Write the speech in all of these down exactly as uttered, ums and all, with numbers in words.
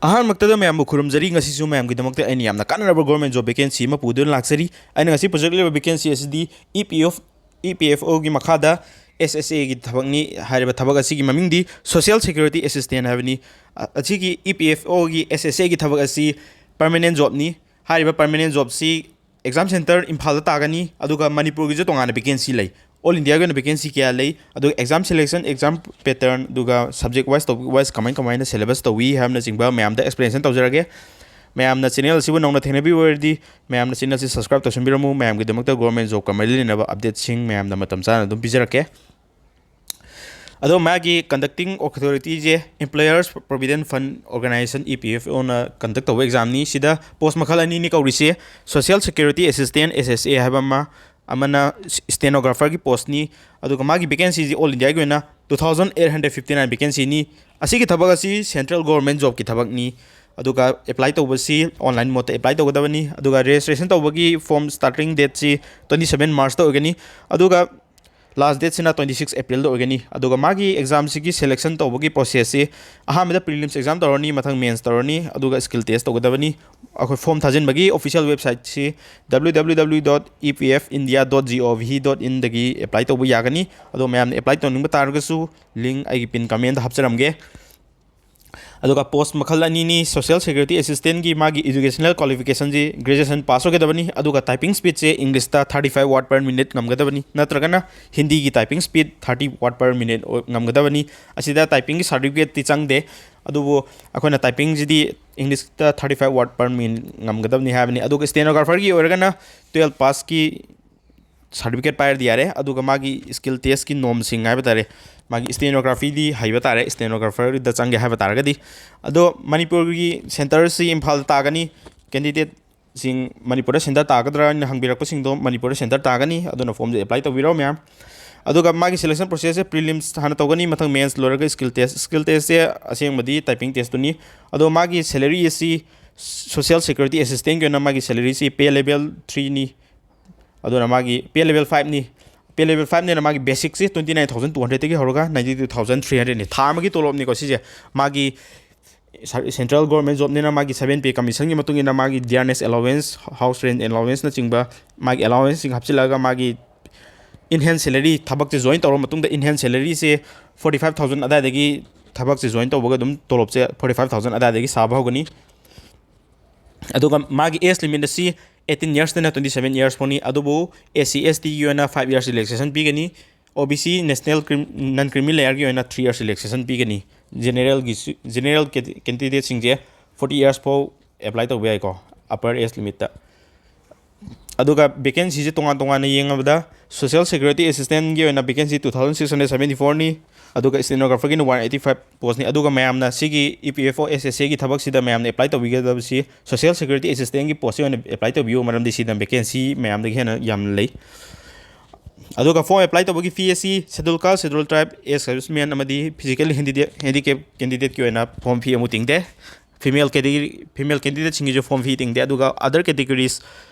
ꯑꯍꯥꯟꯕꯃꯛꯇꯗ ꯃꯌꯥꯝꯕꯨ ꯈꯨꯔꯨꯝꯖꯔꯤ꯫ ꯉꯁꯤꯁꯨ ꯃꯌꯥꯝꯒꯤꯗꯃꯛꯇ ꯑꯩꯅ ꯌꯥꯝꯅ ꯀꯥꯟꯅꯔꯕ government job vacancy ꯑꯃ ꯄꯨꯗꯨꯅ ꯂꯥꯛꯆꯔꯤ꯫ ꯑꯩꯅ ꯉꯁꯤ ꯄꯨꯖꯔꯛꯂꯤꯕ vacancy ꯑꯁꯤꯗꯤ E P F, E P F O ꯒꯤ ꯃꯈꯥꯗ S S A ꯒꯤ ꯊꯕꯛꯅꯤ꯫ ꯍꯥꯏꯔꯤꯕ ꯊꯕꯛ ꯑꯁꯤꯒꯤ ꯃꯃꯤꯡꯗꯤ Social Security Assistant ꯍꯥꯏꯕꯅꯤ꯫ ꯑ-, ꯑꯁꯤꯒꯤ E P F O ꯒꯤ S S A ꯒꯤ ꯊꯕꯛ ꯑꯁꯤ permanent jobꯅꯤ꯫ ꯍꯥꯏꯔꯤꯕ permanent jobꯁꯤ exam center ꯏꯝꯐꯥꯜꯗ ꯇꯥꯒꯅꯤ, ꯑꯗꯨꯒ ꯃꯅꯤꯄꯨꯔꯒꯤꯁꯨ ꯇꯣꯉꯥꯟꯅ vacancy ꯂꯩ꯫ All Indiaꯒꯤ ꯑꯣꯏꯅ vacancy ꯀꯌꯥ ꯂꯩ, ꯑꯗꯨꯒ exam selection, exam pattern, ꯑꯗꯨꯒ subject wise, topic wise ꯀꯃꯥꯏ ꯀꯃꯥꯏꯅ syllabus ꯇꯧꯏ ꯍꯥꯏꯕꯅꯆꯤꯡꯕ ꯃꯌꯥꯝꯗ explanation ꯇꯧꯖꯔꯒꯦ꯫ ꯃꯌꯥꯝꯅ channel ꯑꯁꯤꯕꯨ ꯅꯧꯅ ꯊꯦꯡꯅꯕꯤꯕ ꯑꯣꯏꯔꯗꯤ ꯃꯌꯥꯝꯅ channel ꯑꯁꯤ subscribe ꯇꯧꯁꯤꯟꯕꯤꯔꯝꯃꯨ꯫ ꯃꯌꯥꯝꯒꯤꯗꯃꯛꯇ government jobꯀ ꯃꯔꯤ ꯂꯩꯅꯕ updateꯁꯤꯡ ꯃꯌꯥꯝꯗ ꯃꯇꯝ ꯆꯥꯅ ꯑꯗꯨꯝ ꯄꯤꯖꯔꯛꯀꯦ꯫ ꯑꯗꯣ ꯃꯥꯒꯤ conducting authorityꯁꯦ Employers Provident Fund Organization, E P F Oꯅ conduct ꯇꯧꯕ examꯅꯤ꯫ ꯁꯤꯗ post ꯃꯈꯜ ꯑꯅꯤꯅꯤ ꯀꯧꯔꯤꯁꯦ, Social Security Assistant, S S A ꯍꯥꯏꯕ ꯑꯃ, ꯑꯃꯅ stenographerꯒꯤ postꯅꯤ꯫ ꯑꯗꯨꯒ ꯃꯥꯒꯤ vacancyꯁꯤ all Indiaꯒꯤ ꯑꯣꯏꯅ two thousand eight hundred fifty nine vacancyꯅꯤ꯫ ꯑꯁꯤꯒꯤ ꯊꯕꯛ ꯑꯁꯤ central government jobꯀꯤ ꯊꯕꯛꯅꯤ꯫ ꯑꯗꯨꯒ apply ꯇꯧꯕꯁꯤ online modeꯇ apply ꯇꯧꯒꯗꯕꯅꯤ꯫ ꯑꯗꯨꯒ registration ꯇꯧꯕꯒꯤ form starting dateꯁꯤ twenty seven Marchꯇ ꯑꯣꯏꯒꯅꯤ꯫ ꯑꯗꯨꯒ last dateꯁꯤꯅ twenty six Aprilꯗ ꯑꯣꯏꯒꯅꯤ꯫ ꯑꯗꯨꯒ ꯃꯥꯒꯤ examꯁꯤꯒꯤ selection ꯇꯧꯕꯒꯤ processꯁꯤ ꯑꯍꯥꯟꯕꯗ prelims exam ꯇꯧꯔꯅꯤ, ꯃꯊꯪ mains ꯇꯧꯔꯅꯤ, ꯑꯗꯨꯒ skill test ꯇꯧꯒꯗꯕꯅꯤ꯫ ꯑꯩꯈꯣꯏ form ꯊꯥꯖꯤꯟꯕꯒꯤ official websiteꯁꯤ W W W dot E P F India dot gov dot inꯗꯒꯤ apply ꯇꯧꯕ ꯌꯥꯒꯅꯤ꯫ ꯑꯗꯣ ꯃꯌꯥꯝꯅ apply ꯇꯧꯅꯤꯡꯕ ꯇꯥꯔꯒꯁꯨ link ꯑꯩꯒꯤ pin commentꯇ ꯍꯥꯞꯆꯔꯝꯒꯦ꯫ ꯑꯗꯨꯒ post ꯃꯈꯜ ꯑꯅꯤꯅꯤ꯫ Social Security Assistantꯀꯤ ꯃꯥꯒꯤ educational qualificationꯁꯤ graduation pass ꯑꯣꯏꯒꯗꯕꯅꯤ, ꯑꯗꯨꯒ typing speedꯁꯦ Englishꯇ thirty five word per minute ꯉꯝꯒꯗꯕꯅꯤ, ꯅꯠꯇ꯭ꯔꯒꯅ ꯍꯤꯟꯗꯤꯒꯤ typing speed thirty word per minute ꯑꯣꯏ-, ꯉꯝꯒꯗꯕꯅꯤ꯫ ꯑꯁꯤꯗ typingꯒꯤ certificateꯇꯤ ꯆꯪꯗꯦ, ꯑꯗꯨꯕꯨ ꯑꯩꯈꯣꯏꯅ typingꯁꯤꯗꯤ Englishꯇ thirty five word per minute ꯉꯝꯒꯗꯕꯅꯤ ꯍꯥꯏꯕꯅꯤ꯫ ꯑꯗꯨꯒ stenographerꯒꯤ ꯑꯣꯏꯔꯒꯅ twelve passꯀꯤ certificate ꯄꯥꯏꯔꯗꯤ ꯌꯥꯔꯦ꯫ ꯑꯗꯨꯒ ꯃꯥꯒꯤ skill testꯀꯤ normꯁꯤꯡ ꯍꯥꯏꯕ ꯇꯥꯔꯦ, ꯃꯥꯒꯤ stenographyꯗꯤ ꯍꯩꯕ ꯇꯥꯔꯦ, stenographerꯗ ꯆꯪꯒꯦ ꯍꯥꯏꯕ ꯇꯥꯔꯒꯗꯤ꯫ ꯑꯗꯣ ꯃꯅꯤꯄꯨꯔꯒꯤ centreꯁꯤ ꯏꯝꯐꯥꯜꯗ ꯇꯥꯒꯅꯤ꯫ Candidateꯁꯤꯡ ꯃꯅꯤꯄꯨꯔꯗ center ꯇꯥꯒꯗ꯭ꯔꯥ ꯍꯥꯏꯅ ꯍꯪꯕꯤꯔꯛꯄꯁꯤꯡꯗꯣ ꯃꯅꯤꯄꯨꯔꯗ center ꯇꯥꯒꯅꯤ, ꯑꯗꯨꯅ formꯁꯦ apply ꯇꯧꯕꯤꯔꯣ ꯃꯌꯥꯝ꯫ ꯑꯗꯨꯒ ꯃꯥꯒꯤ selection processꯁꯦ prelims ꯍꯥꯟꯅ ꯇꯧꯒꯅꯤ, ꯃꯊꯪ mains ꯂꯣꯏꯔꯒ skill test꯫ Skill testꯁꯦ ꯑꯁꯦꯡꯕꯗꯤ typing testꯇꯨꯅꯤ꯫ ꯑꯗꯣ ꯃꯥꯒꯤ salary ꯑꯁꯤ Social Security Assistantꯀꯤ ꯑꯣꯏꯅ ꯃꯥꯒꯤ salaryꯁꯤ pay level threeꯅꯤ, ꯑꯗꯨꯅ ꯃꯥꯒꯤ pay level fiveꯅꯤ꯫ Pay level fiveꯅꯤꯅ ꯃꯥꯒꯤ basicꯁꯤ twenty nine thousand two hundredꯇꯒꯤ ꯍꯧꯔꯒ ninety two thousand three hundredꯅꯤ꯫ ꯊꯥ ꯑꯃꯒꯤ ꯇꯣꯂꯣꯞꯅꯤꯀꯣ ꯁꯤꯁꯦ꯫ ꯃꯥꯒꯤ ꯁꯦꯟꯇ꯭ꯔꯦꯜ ꯒꯣꯔꯃꯦꯟ ꯖꯣꯕꯅꯤꯅ ꯃꯥꯒꯤ ꯁꯚꯦꯟ ꯄꯦ ꯀꯃꯤꯁꯟꯒꯤ ꯃꯇꯨꯡ ꯏꯟꯅ ꯃꯥꯒꯤ ꯗꯤꯌꯥꯔꯅꯦꯁ ꯑꯦꯂꯥꯎꯋꯦꯟꯁ, ꯍꯥꯎꯁ ꯔꯦꯟ ꯑꯦꯂꯥꯎꯋꯦꯟꯁꯅꯆꯤꯡꯕ, ꯃꯥꯒꯤ ꯑꯦꯂꯥꯎꯋꯦꯟꯁꯁꯤꯡ ꯍꯥꯞꯆꯤꯜꯂꯒ ꯃꯥꯒꯤ ꯏꯟ ꯍꯦꯟ ꯁꯦꯂꯔꯤ, ꯊꯕꯛꯁꯦ ꯖꯣꯏꯟ ꯇꯧꯔ ꯃꯇꯨꯡꯗ ꯏꯟ ꯍꯦꯟ ꯁꯦꯂꯔꯤꯁꯦ ꯐꯣꯔꯇꯤ ꯐꯥꯏꯚ ꯊꯥꯎꯖꯟ ꯑꯗꯥꯏꯗꯒꯤ, ꯊꯕꯛꯁꯦ ꯖꯣꯏꯟ ꯇꯧꯕꯒ ꯑꯗꯨꯝ ꯇꯣꯂꯣꯞꯁꯦ ꯐꯣꯔꯇꯤ ꯐꯥꯏꯚ ꯊꯥꯎꯖꯟ ꯑꯗꯥꯏꯗꯒꯤ ꯁꯥꯕ ꯍꯧꯒꯅꯤ꯫ ꯑꯗꯨꯒ ꯃꯥꯒꯤ ꯑꯦꯖ ꯂꯤꯃꯤꯠ ꯑꯁꯤ ꯑꯩꯠꯇꯤꯟ ꯌꯔꯁꯇꯩꯅ ꯇ꯭ꯋꯦꯟꯇꯤ ꯁꯚꯦꯟ ꯌꯔꯁ ꯐꯥꯎꯅꯤ꯫ ꯑꯗꯨꯕꯨ ꯑꯦꯁ ꯁꯤ, ꯑꯦꯁ ꯇꯤꯒꯤ ꯑꯣꯏꯅ ꯐꯥꯏꯚ ꯌꯔꯁ ꯔꯤꯂꯦꯛꯁꯦꯁꯟ ꯄꯤꯒꯅꯤ꯫ ꯑꯣ ꯕꯤ ꯁꯤ, ꯅꯦꯁꯅꯦꯜ ꯀ꯭ꯔꯤꯝ-, ꯅꯟ ꯀ꯭ꯔꯤꯃꯤ ꯂꯦꯌꯔꯒꯤ ꯑꯣꯏꯅ ꯊ꯭ꯔꯤ ꯌꯔꯁ ꯔꯤꯂꯦꯛꯁꯦꯁꯟ ꯄꯤꯒꯅꯤ꯫ ꯖꯦꯅꯔꯦꯜꯒꯤꯁꯨ, ꯖꯦꯅꯔꯦꯜ ꯀꯦ-, ꯀꯦꯟꯗꯤꯗꯦꯠꯁꯤꯡꯁꯦ ꯐꯣꯔꯇꯤ ꯌꯔꯁ ꯐꯥꯎ ꯑꯦꯄ꯭ꯂꯥꯏ ꯇꯧꯕ ꯌꯥꯏꯀꯣ, ꯑꯄꯔ ꯑꯦꯖ ꯂꯤꯃꯤꯠꯇ꯫ ꯑꯗꯨꯒ ꯚꯦꯀꯦꯟꯁꯤꯁꯦ ꯇꯣꯉꯥꯟ ꯇꯣꯉꯥꯟꯅ ꯌꯦꯡꯉꯕꯗ, ꯁꯣꯁꯤꯌꯦꯜ ꯁꯦꯀ꯭ꯌꯨꯔꯤꯇꯤ ꯑꯦꯁꯤꯁꯇꯦꯟꯒꯤ ꯑꯣꯏꯅ vacancy two thousand six hundred seventy fourꯅꯤ꯫ ꯑꯗꯨꯒ ꯁ꯭ꯇꯦꯅꯣꯒ꯭ꯔꯥꯐꯔꯒꯤꯅ one eighty five ꯄꯣꯁꯅꯤ꯫ ꯑꯗꯨꯒ ꯃꯌꯥꯝꯅ ꯁꯤꯒꯤ ꯏ ꯄꯤ ꯑꯦꯐ ꯑꯣ ꯑꯦꯁ ꯑꯦꯁ ꯑꯦꯒꯤ ꯊꯕꯛꯁꯤꯗ ꯃꯌꯥꯝꯅ ꯑꯦꯄ꯭ꯂꯥꯏ ꯇꯧꯕꯤꯒꯗꯕꯁꯤ ꯁꯣꯁꯤꯌꯦꯜ ꯁꯦꯀ꯭ꯌꯨꯔꯤꯇꯤ ꯑꯦꯁꯤꯁꯇꯦꯟꯒꯤ ꯄꯣꯁꯁꯤ ꯑꯣꯏꯅ ꯑꯦꯄ꯭ꯂꯥꯏ ꯇꯧꯕꯤꯌꯨ, ꯃꯔꯝꯗꯤ ꯁꯤꯗ ꯚꯦꯀꯦꯟꯁꯤ ꯃꯌꯥꯝꯗꯒꯤ ꯍꯦꯟꯅ ꯌꯥꯝꯅ ꯂꯩ꯫ ꯑꯗꯨꯒ ꯐꯣꯔꯝ ꯑꯦꯄ꯭ꯂꯥꯏ ꯇꯧꯕꯒꯤ ꯐꯤ ꯑꯁꯤ ꯁꯦꯗꯨꯜ ꯀꯥꯁ, ꯁꯦꯗꯨꯜ ꯇ꯭ꯔꯥꯏꯕ, ꯑꯦꯛꯁ ꯁꯔꯚꯤꯁꯃꯦꯟ ꯑꯃꯗꯤ ꯐꯤꯖꯤꯀꯦꯜ ꯍꯦꯟꯗꯤꯗꯦ-, ꯍꯦꯟꯗꯤꯀꯦꯞ ꯀꯦꯟꯗꯤꯗꯦꯠꯀꯤ ꯑꯣꯏꯅ ꯐꯣꯔꯝ ꯐꯤ ꯑꯃꯨꯛ ꯇꯤꯡꯗꯦ꯫ ꯐꯤꯃꯦꯜ ꯀꯦꯇꯦꯒꯣꯔꯤ, ꯐꯤꯃꯦꯜ ꯀꯦꯟꯗꯤꯗꯦꯠꯁꯤꯡꯒꯤꯁꯨ ꯐꯣꯔꯝ ꯐꯤ ꯇꯤꯡꯗꯦ꯫ ꯑꯗꯨꯒ ꯑꯗꯔ ꯀꯦꯇꯦꯒꯣꯔꯤꯁ,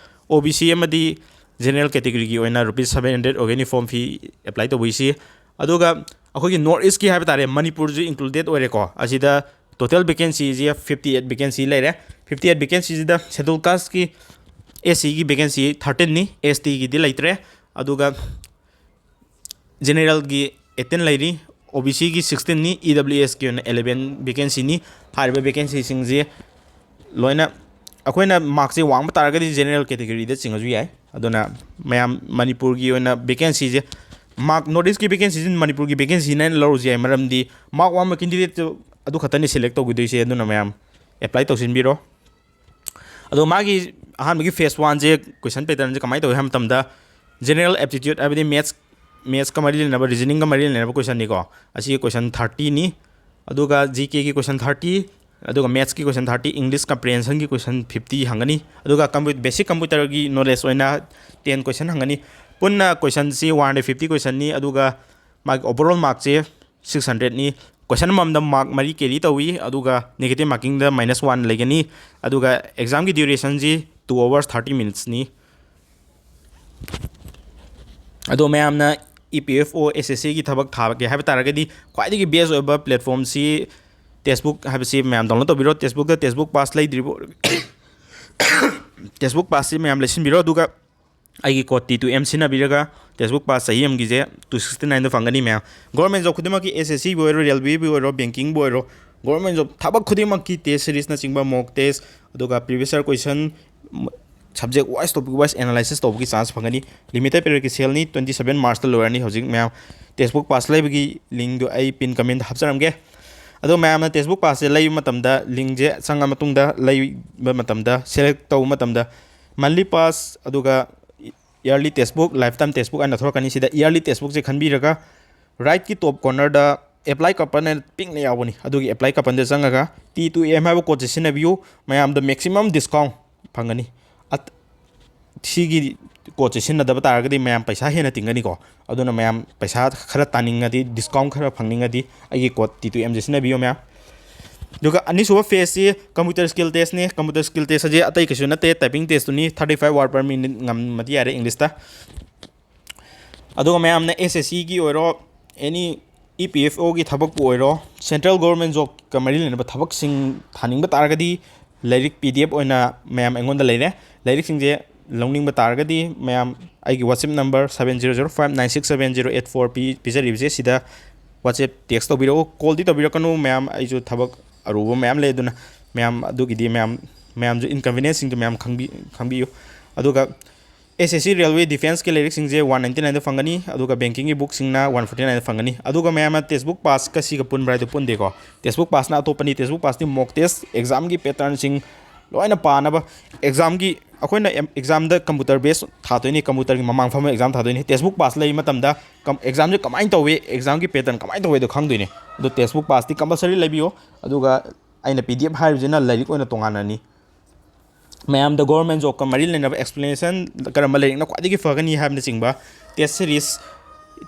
ꯑꯣ ꯕꯤ ꯁꯤ ꯑꯃꯗꯤ ꯖꯦꯅꯔꯦꯜ ꯀꯦꯇꯦꯒꯣꯔꯤꯒꯤ ꯑꯣꯏꯅ ꯔꯨꯄꯤꯁ ꯁꯚꯦꯟ ꯍꯟꯗ꯭ꯔꯦꯗ ꯑꯣꯏꯒꯅꯤ ꯐꯣꯔꯝ ꯐꯤ ꯑꯦꯄ꯭ꯂꯥꯏ ꯇꯧꯕꯒꯤꯁꯤ꯫ ꯑꯗꯨꯒ ꯑꯩꯈꯣꯏꯒꯤ ꯅꯣꯔꯠ ꯏꯁꯀꯤ ꯍꯥꯏꯕ ꯇꯥꯔꯦ, ꯃꯅꯤꯄꯨꯔꯁꯨ ꯏꯟꯀ꯭ꯂꯨꯗꯦꯠ ꯑꯣꯏꯔꯦꯀꯣ꯫ ꯑꯁꯤꯗ ꯇꯣꯇꯦꯜ ꯚꯦꯀꯦꯟꯁꯤꯁꯦ ꯐꯤꯐꯇꯤ ꯑꯩꯠ ꯚꯦꯀꯦꯟꯁꯤ ꯂꯩꯔꯦ꯫ ꯐꯤꯐꯇꯤ ꯑꯩꯠ ꯚꯦꯀꯦꯟꯁꯤꯁꯤꯗ ꯁꯦꯗꯨꯜ ꯀꯥꯁꯀꯤ, ꯑꯦꯁ ꯁꯤꯒꯤ ꯚꯦꯀꯦꯟꯁꯤ ꯊꯥꯔꯇꯤꯟꯅꯤ, ꯑꯦꯁ ꯇꯤꯒꯤꯗꯤ ꯂꯩꯇ꯭ꯔꯦ꯫ ꯑꯗꯨꯒ ꯖꯦꯅꯔꯦꯜꯒꯤ ꯑꯩꯠꯇꯤꯟ ꯂꯩꯔꯤ, ꯑꯣ ꯕꯤ ꯁꯤꯒꯤ ꯁꯤꯛꯁꯇꯤꯟꯅꯤ, ꯏ ꯗꯕ꯭ꯂꯤꯎ ꯑꯦꯁꯀꯤ ꯑꯣꯏꯅ ꯑꯦꯂꯦꯚꯦꯟ ꯚꯦꯀꯦꯟꯁꯤꯅꯤ꯫ ꯍꯥꯏꯔꯤꯕ ꯚꯦꯀꯦꯟꯁꯤꯁꯤꯡꯁꯤ ꯂꯣꯏꯅ ꯑꯩꯈꯣꯏꯅ ꯃꯥꯔꯛꯁꯦ ꯋꯥꯡꯕ ꯇꯥꯔꯒꯗꯤ ꯖꯦꯅꯔꯦꯜ ꯀꯦꯇꯦꯒꯣꯔꯤꯗ ꯆꯤꯡꯉꯁꯨ ꯌꯥꯏ꯫ ꯑꯗꯨꯅ ꯃꯌꯥꯝ ꯃꯅꯤꯄꯨꯔꯒꯤ ꯑꯣꯏꯅ ꯚꯦꯀꯦꯟꯁꯤꯁꯦ, ꯃꯥꯔꯛ, ꯅꯣꯔꯠ ꯏꯁꯀꯤ ꯚꯦꯀꯦꯟꯁꯤꯁꯤ ꯃꯅꯤꯄꯨꯔꯒꯤ ꯚꯦꯀꯦꯟꯁꯤꯅ ꯍꯦꯟꯅ ꯂꯧꯔꯁꯨ ꯌꯥꯏ, ꯃꯔꯝꯗꯤ ꯃꯥꯔꯛ ꯋꯥꯡꯕ ꯀꯦꯟꯗꯤꯗꯦꯠꯇꯨ ꯑꯗꯨ ꯈꯛꯇꯅꯤ ꯁꯦꯂꯦꯛ ꯇꯧꯈꯤꯗꯣꯏꯁꯦ꯫ ꯑꯗꯨꯅ ꯃꯌꯥꯝ ꯑꯦꯄ꯭ꯂꯥꯏ ꯇꯧꯁꯤꯟꯕꯤꯔꯣ꯫ ꯑꯗꯣ ꯃꯥꯒꯤ ꯑꯍꯥꯟꯕꯒꯤ ꯐꯦꯁ ꯋꯥꯟꯁꯦ ꯀꯣꯏꯁꯟ ꯄꯦꯇꯔꯟꯁꯦ ꯀꯃꯥꯏꯅ ꯇꯧꯏ ꯍꯥꯏꯕ ꯃꯇꯝꯗ, ꯖꯦꯅꯔꯦꯜ ꯑꯦꯞꯇꯤꯇ꯭ꯌꯨꯠ ꯍꯥꯏꯕꯗꯤ ꯃꯦꯠꯁ, ꯃꯦꯠꯁꯀ ꯃꯔꯤ ꯂꯩꯅꯕ, ꯔꯤꯖꯅꯤꯡꯒ ꯃꯔꯤ ꯂꯩꯅꯕ ꯀꯣꯏꯁꯟꯅꯤꯀꯣ꯫ ꯑꯁꯤꯒꯤ ꯀꯣꯏꯁꯟ ꯊꯥꯔꯇꯤꯅꯤ꯫ ꯑꯗꯨꯒ ꯖꯤ ꯀꯦꯒꯤ ꯀꯣꯏꯁꯟ ꯊꯥꯔꯇꯤ, ꯑꯗꯨꯒ ꯃꯦꯠꯁꯀꯤ ꯀꯣꯏꯁꯟ ꯊꯥꯔꯇꯤ, ꯏꯪꯂꯤꯁ ꯀꯝꯄ꯭ꯔꯤꯍꯦꯟꯁꯟꯒꯤ ꯀꯣꯏꯁꯟ ꯐꯤꯐꯇꯤ ꯍꯪꯒꯅꯤ꯫ ꯑꯗꯨꯒ ꯀꯝꯄ꯭ꯌꯨ-, ꯕꯦꯁꯤꯛ ꯀꯝꯄ꯭ꯌꯨꯇꯔꯒꯤ ꯅꯣꯂꯦꯖ ꯑꯣꯏꯅ ꯇꯦꯟ ꯀꯣꯏꯁꯟ ꯍꯪꯒꯅꯤ꯫ ꯄꯨꯟꯅ ꯀꯣꯏꯁꯟꯁꯤ ꯋꯥꯟ ꯍꯟꯗ꯭ꯔꯦꯗ ꯐꯤꯐꯇꯤ ꯀꯣꯏꯁꯟꯅꯤ꯫ ꯑꯗꯨꯒ ꯃꯥꯒꯤ ꯑꯣꯚꯔꯑꯣꯜ ꯃꯥꯔꯛꯁꯦ ꯁꯤꯛꯁ ꯍꯟꯗ꯭ꯔꯦꯗꯅꯤ꯫ ꯀꯣꯏꯁꯟ ꯑꯃꯃꯝꯗ ꯃꯥꯔꯛ ꯃꯔꯤ ꯀꯦꯔꯤ ꯇꯧꯏ, ꯑꯗꯨꯒ ꯅꯦꯒꯦꯇꯤꯞ ꯃꯥꯔꯀꯤꯡꯗ ꯃꯥꯏꯅꯁ ꯋꯥꯟ ꯂꯩꯒꯅꯤ꯫ ꯑꯗꯨꯒ ꯑꯦꯛꯖꯥꯝꯒꯤ ꯗ꯭ꯌꯨꯔꯦꯁꯟꯁꯤ ꯇꯨ ꯑꯋꯥꯔꯁ ꯊꯥꯔꯇꯤ ꯃꯤꯅꯤꯠꯁꯅꯤ꯫ ꯑꯗꯣ ꯃꯌꯥꯝꯅ ꯏ ꯄꯤ ꯑꯦꯐ ꯑꯣ, ꯑꯦꯁ ꯑꯦꯁ ꯁꯤꯒꯤ ꯊꯕꯛ ꯊꯥꯒꯦ ꯍꯥꯏꯕ ꯇꯥꯔꯒꯗꯤ ꯈ꯭ꯋꯥꯏꯗꯒꯤ ꯕꯦꯁ ꯑꯣꯏꯕ ꯄ꯭ꯂꯦꯠꯐꯣꯝꯁꯤ ꯇꯦꯛꯁꯕꯨꯛ ꯍꯥꯏꯕꯁꯤ ꯃꯌꯥꯝ download ꯇꯧꯕꯤꯔꯣ꯫ ꯇꯦꯛꯁꯕꯨꯛꯇ ꯇꯦꯛꯁꯕꯨꯛ ꯄꯥꯁ ꯂꯩꯗ꯭ꯔꯤꯕ, ꯇꯦꯛꯁꯕꯨꯛ ꯄꯥꯁꯁꯤ ꯃꯌꯥꯝ ꯂꯩꯁꯤꯟꯕꯤꯔꯣ꯫ ꯑꯗꯨꯒ ꯑꯩꯒꯤ ꯀꯣꯗ ꯇꯤ ꯇꯨ ꯑꯦꯝ ꯁꯤꯖꯤꯟꯅꯕꯤꯔꯒ ꯇꯦꯛꯁꯕꯨꯛ ꯄꯥꯁ ꯆꯍꯤ ꯑꯃꯒꯤꯁꯦ ꯇꯨ ꯁꯤꯛꯁꯇꯤ ꯅꯥꯏꯟꯗ ꯐꯪꯒꯅꯤ ꯃꯌꯥꯝ꯫ ꯒꯣꯔꯃꯦꯟ ꯖꯣꯕ ꯈꯨꯗꯤꯡꯃꯛꯀꯤ, ꯑꯦꯁ ꯑꯦꯁ ꯁꯤꯕꯨ ꯑꯣꯏꯔꯣ, ꯔꯦꯜꯋꯦꯕꯨ ꯑꯣꯏꯔꯣ, ꯕꯦꯡꯀꯤꯡꯕꯨ ꯑꯣꯏꯔꯣ, ꯒꯣꯔꯃꯦꯟ ꯖꯣꯕ ꯊꯕꯛ ꯈꯨꯗꯤꯡꯃꯛꯀꯤ ꯇꯦꯁ ꯁꯤꯔꯤꯁꯅꯆꯤꯡꯕ, ꯃꯣꯛ ꯇꯦꯁ, ꯑꯗꯨꯒ previous year question, subject wise, topic wise analysis ꯇꯧꯕꯒꯤ ꯆꯥꯟꯁ ꯐꯪꯒꯅꯤ꯫ ꯂꯤꯃꯤꯇꯦꯠ ꯄꯤꯔꯤꯌꯠꯀꯤ ꯁꯦꯜꯅꯤ, ꯇ꯭ꯋꯦꯟꯇꯤ ꯁꯕꯦꯟ ꯃꯥꯔꯆꯇ ꯂꯣꯏꯔꯅꯤ꯫ ꯍꯧꯖꯤꯛ ꯃꯌꯥꯝ ꯇꯦꯛꯁꯕꯨꯛ ꯄꯥꯁ ꯂꯩꯕꯒꯤ ꯂꯤꯡꯗꯨ ꯑꯩ ꯄꯤꯟ ꯀꯃꯦꯟꯗ ꯍꯥꯞꯆꯔꯝꯒꯦ꯫ ꯑꯗꯣ ꯃꯌꯥꯝꯅ ꯇꯦꯛꯁꯕꯨꯛ ꯄꯥꯁꯁꯦ ꯂꯩꯕ ꯃꯇꯝꯗ, ꯂꯤꯡꯁꯦ ꯆꯪꯉ ꯃꯇꯨꯡꯗ ꯂꯩꯕ ꯃꯇꯝꯗ, ꯁꯦꯂꯦꯛ ꯇꯧꯕ ꯃꯇꯝꯗ, monthly pass ꯑꯗꯨꯒ yearly textbook, lifetime textbook ꯍꯥꯏꯅ ꯊꯣꯔꯛꯀꯅꯤ꯫ ꯁꯤꯗ yearly textbookꯁꯦ ꯈꯟꯕꯤꯔꯒ, right ꯀꯤ top corner ꯗ apply coupon ꯍꯥꯏꯅ ꯄꯤꯛꯅ ꯌꯥꯎꯕꯅꯤ, ꯑꯗꯨꯒꯤ apply coupon ꯗ ꯆꯪꯉꯒ ꯇꯤ ꯇꯨ ꯑꯦꯝ ꯍꯥꯏꯕ ꯀꯣꯗꯁꯦ ꯁꯤꯖꯤꯟꯅꯕꯤꯌꯨ꯫ ꯃꯌꯥꯝꯗ maximum discount ꯐꯪꯒꯅꯤ꯫ ꯑꯠ-, ꯁꯤꯒꯤ ꯀꯣꯗꯁꯦ ꯁꯤꯖꯤꯟꯅꯗꯕ ꯇꯥꯔꯒꯗꯤ ꯃꯌꯥꯝ ꯄꯩꯁꯥ ꯍꯦꯟꯅ ꯇꯤꯡꯒꯅꯤꯀꯣ꯫ ꯑꯗꯨꯅ ꯃꯌꯥꯝ ꯄꯩꯁꯥ ꯈꯔ ꯇꯥꯅꯤꯡꯉꯗꯤ, discount ꯈꯔ ꯐꯪꯅꯤꯡꯉꯗꯤ, ꯑꯩꯒꯤ ꯀꯣꯗ ꯇꯤ ꯇꯨ ꯑꯦꯝꯁꯦ ꯁꯤꯖꯤꯟꯅꯕꯤꯌꯨ ꯃꯌꯥꯝ꯫ ꯑꯗꯨꯒ ꯑꯅꯤꯁꯨꯕ phaseꯁꯤ computer skill testꯅꯤ꯫ Computer skill test ꯑꯁꯤ ꯑꯇꯩ ꯀꯩꯁꯨ ꯅꯠꯇꯦ, typing testꯇꯨꯅꯤ꯫ Thirty five word per minute ꯉꯝꯃꯗꯤ ꯌꯥꯔꯦ Englishꯇ꯫ ꯑꯗꯨꯒ ꯃꯌꯥꯝꯅ ꯑꯦꯁ ꯑꯦꯁ ꯁꯤꯒꯤ ꯑꯣꯏꯔꯣ, any ꯏ ꯄꯤ ꯑꯦꯐ ꯑꯣꯒꯤ ꯊꯕꯛꯄꯨ ꯑꯣꯏꯔꯣ, central government jobꯀ ꯃꯔꯤ ꯂꯩꯅꯕ ꯊꯕꯛꯁꯤꯡ ꯊꯥꯅꯤꯡꯕ ꯇꯥꯔꯒꯗꯤ, ꯂꯥꯏꯔꯤꯛ ꯄꯤ ꯗꯤ ꯑꯦꯐ ꯑꯣꯏꯅ ꯃꯌꯥꯝ ꯑꯩꯉꯣꯟꯗ ꯂꯩꯔꯦ꯫ ꯂꯥꯏꯔꯤꯛꯁꯤꯡꯁꯦ ꯂꯧꯅꯤꯡꯕ ꯇꯥꯔꯒꯗꯤ, ꯃꯌꯥꯝ ꯑꯩꯒꯤ WhatsApp number seven zero zero five nine six seven zero eight four ꯄꯤ-, ꯄꯤꯖꯔꯤꯕꯁꯦ, ꯁꯤꯗ WhatsApp text ꯇꯧꯕꯤꯔꯛꯎ, call ꯗꯤ ꯇꯧꯕꯤꯔꯛꯀꯅꯨ ꯃꯌꯥꯝ, ꯑꯩꯁꯨ ꯊꯕꯛ ꯑꯔꯨꯕ ꯃꯌꯥꯝ ꯂꯩ꯫ ꯑꯗꯨꯅ ꯃꯌꯥꯝ ꯑꯗꯨꯒꯤꯗꯤ ꯃꯌꯥꯝ, ꯃꯌꯥꯝꯁꯨ inconvenienceꯁꯤꯡꯗꯣ ꯃꯌꯥꯝ ꯈꯪꯕꯤ-, ꯈꯪꯕꯤꯌꯨ꯫ ꯑꯗꯨꯒ ꯑꯦꯁ S C railway defenceꯀꯤ ꯂꯥꯏꯔꯤꯛꯁꯤꯡꯁꯦ one ninety nineꯗ ꯐꯪꯒꯅꯤ, ꯑꯗꯨꯒ bankingꯒꯤ bookꯁꯤꯡꯅ one forty nineꯗ ꯐꯪꯒꯅꯤ꯫ ꯑꯗꯨꯒ ꯃꯌꯥꯝꯅ textbook passꯀ ꯁꯤꯒ ꯄꯨꯟꯕ꯭ꯔꯥ ꯍꯥꯏꯗꯣ ꯄꯨꯟꯗꯦꯀꯣ꯫ Textbook passꯅ ꯑꯇꯣꯞꯄꯅꯤ, textbook passꯇꯤ mock test, examꯒꯤ patternꯁꯤꯡ ꯂꯣꯏꯅ ꯄꯥꯅꯕ, examꯒꯤ, ꯑꯩꯈꯣꯏꯅ ꯑꯦꯝ-, examꯗ computer base ꯊꯥꯗꯣꯏꯅꯤ, computerꯒꯤ ꯃꯃꯥꯡ ꯐꯝꯃ exam ꯊꯥꯗꯣꯏꯅꯤ꯫ Textbook pass ꯂꯩꯕ ꯃꯇꯝꯗ ꯀꯝ-, examꯁꯦ ꯀꯃꯥꯏꯅ ꯇꯧꯏ, examꯒꯤ pattern ꯀꯃꯥꯏꯅ ꯇꯧꯏ ꯍꯥꯏꯗꯣ ꯈꯪꯗꯣꯏꯅꯤ꯫ ꯑꯗꯣ textbook passꯇꯤ compulsory ꯂꯩꯕꯤꯌꯨ꯫ ꯑꯗꯨꯒ ꯑꯩꯅ ꯄꯤ ꯗꯤ ꯑꯦꯐ ꯍꯥꯏꯔꯤꯕꯁꯤꯅ ꯂꯥꯏꯔꯤꯛ ꯑꯣꯏꯅ ꯇꯣꯉꯥꯟꯅꯅꯤ꯫ ꯃꯌꯥꯝꯗ government jobꯀ ꯃꯔꯤ ꯂꯩꯅꯕ explanation, ꯀꯔꯝꯕ ꯂꯥꯏꯔꯤꯛꯅ ꯈ꯭ꯋꯥꯏꯗꯒꯤ ꯐꯒꯅꯤ ꯍꯥꯏꯕꯅꯆꯤꯡꯕ test series,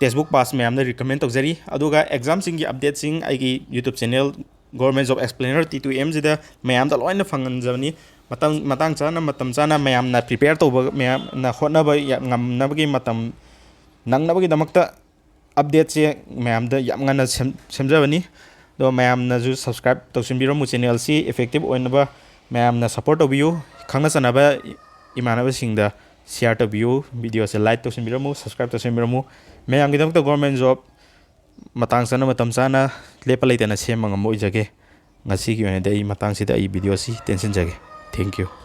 textbook pass ꯃꯌꯥꯝꯗ recommend ꯇꯧꯖꯔꯤ꯫ ꯑꯗꯨꯒ examꯁꯤꯡꯒꯤ updateꯁꯤꯡ ꯑꯩꯒꯤ YouTube channel Government Job Explainer T two ꯑꯦꯝꯁꯤꯗ ꯃꯌꯥꯝꯗ ꯂꯣꯏꯅ ꯐꯪꯍꯟꯖꯕꯅꯤ꯫ ꯃꯇꯝ, ꯃꯇꯥꯡ ꯆꯥꯅ, ꯃꯇꯝ ꯆꯥꯅ ꯃꯌꯥꯝꯅ prepare ꯇꯧꯕ, ꯃꯌꯥꯝꯅ ꯍꯣꯠꯅꯕ ꯌꯥ-, ꯉꯝꯅꯕꯒꯤ ꯃꯇꯝ ꯅꯪꯅꯕꯒꯤꯗꯃꯛꯇ updateꯁꯦ ꯃꯌꯥꯝꯗ ꯌꯥꯝ ꯉꯟꯅ ꯁꯦꯝ-, ꯁꯦꯝꯖꯕꯅꯤ꯫ ꯑꯗꯣ ꯃꯌꯥꯝꯅꯁꯨ subscribe ꯇꯧꯁꯤꯟꯕꯤꯔꯝꯃꯨ, channelꯁꯤ effective ꯑꯣꯏꯅꯕ ꯃꯌꯥꯝꯅ support ꯇꯧꯕꯤꯌꯨ꯫ ꯈꯪꯅ ꯆꯥꯟꯅꯕ ꯏꯃꯥꯟꯅꯕꯁꯤꯡꯗ share ꯇꯧꯕꯤꯌꯨ, videoꯁꯦ like ꯇꯧꯁꯤꯟꯕꯤꯔꯝꯃꯨ, subscribe ꯇꯧꯁꯤꯟꯕꯤꯔꯝꯃꯨ꯫ ꯃꯌꯥꯝꯒꯤꯗꯃꯛꯇ government job ꯃꯇꯥꯡ ꯆꯥꯅ ꯃꯇꯝ ꯆꯥꯅ ꯂꯦꯞꯄ ꯂꯩꯇꯅ ꯁꯦꯝꯕ ꯉꯝꯕ ꯑꯣꯏꯖꯒꯦ꯫ ꯉꯁꯤꯒꯤ ꯑꯣꯏꯅꯗꯤ ꯑꯩ ꯃꯇꯥꯡꯁꯤꯗ ꯑꯩ videoꯁꯤ ꯇꯦꯟꯁꯤꯟꯖꯒꯦ꯫ Thank you꯫